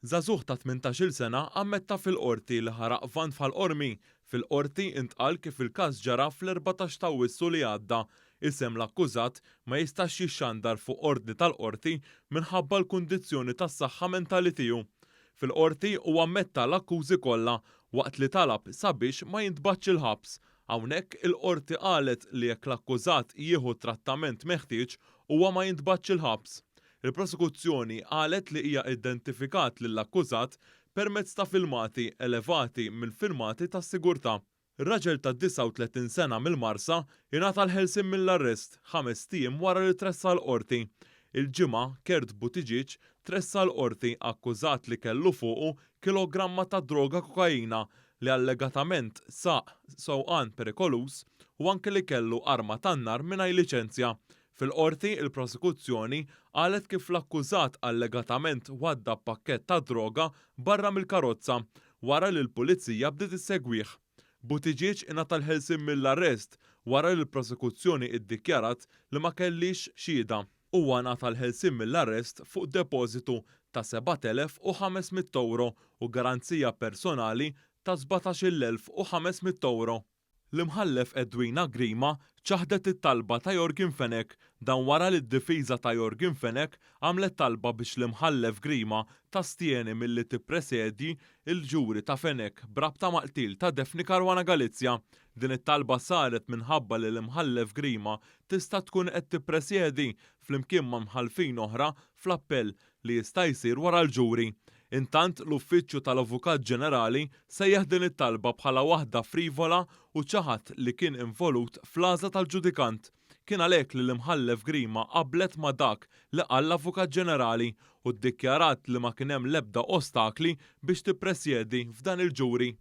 Żagħżugħ ta' 18-il sena ammetta fil-Qorti li ħaraq vann f'Ħal Qormi. Fil-Qorti intqal kif il-każ ġara fl-14 t'Awwissu li għadda. Isem l-akkużat ma jistax jixxandar fuq ordni tal-Qorti minħabba l-kundizzjoni tas-saħħa mentali tiegħu. Fil-Qorti huwa ammetta l-akkużi kollha waqt li talab sabiex ma jintbagħatx il-ħabs. Hawnhekk il-Qorti qalet li jekk l-akkużat jieħu t-trattament meħtieġ huwa ma jintbagħatx il-ħabs. Il-Prosekuzzjoni qalet li hija identifikat lill-akkużat permezz ta' filmati elevati minn filmati tas-sigurtà. Raġel ta' 39 sena mill-Marsa ingħata l-ħelsien mill-arrest ħamest ijiem wara li tressaq l-Qorti. Il-Ġimgħa, Kurt Buttigieg tressaq l-Qorti akkużat li kellu fuqu kilogramma ta' droga kokaina, li allegatament saq sewqan perikoluż u anke li kellu arma tan-nar mingħajr liċenzja. Fil-Qorti, il-Prosekuzzjoni qalet kif l-akkużat allegatament waddab pakkett ta' droga barra mill-karozza wara li l-Pulizija bdiet issegwih. Buttigieg ingħata l-ħelsien mill-arrest wara li l-Prosekuzzjoni iddikjarat li ma kellhiex xhieda. Huwa ngħata l-ħelsien mill-arrest fuq depożitu ta' 7,500 ewro u garanzija personali ta' 17,500 ewro. L-Imħallef Edwina Grima ċaħdet it-talba ta' Yorgen Fenech. Dan wara li d-difiża ta' Yorgen Fenech għamlet talba biex l-Imħallef Grima tastjeni milli tippresedi l-ġuri ta' Fenech b'rabta mal-qtil ta' Daphne Caruana Galizia. Din it-talba saret minħabba li l-Imħallef Grima tista' tkun qed tippresjedi flimkien ma' mħallfin oħra fl-appell li jista' jsir wara l-ġuri. Intant, l-Uffiċċju tal-Avukat Ġenerali sejjaħ din it-talba bħala waħda frivola u ċaħad li kien involut fl-għażla tal-ġudikant. Kien għalhekk li l-Imħallef Grima qablet ma' dak li qal l-Avukat Ġenerali u ddikjarat li ma kien hemm l-ebda ostakli biex tippresjedi f'dan il-ġuri.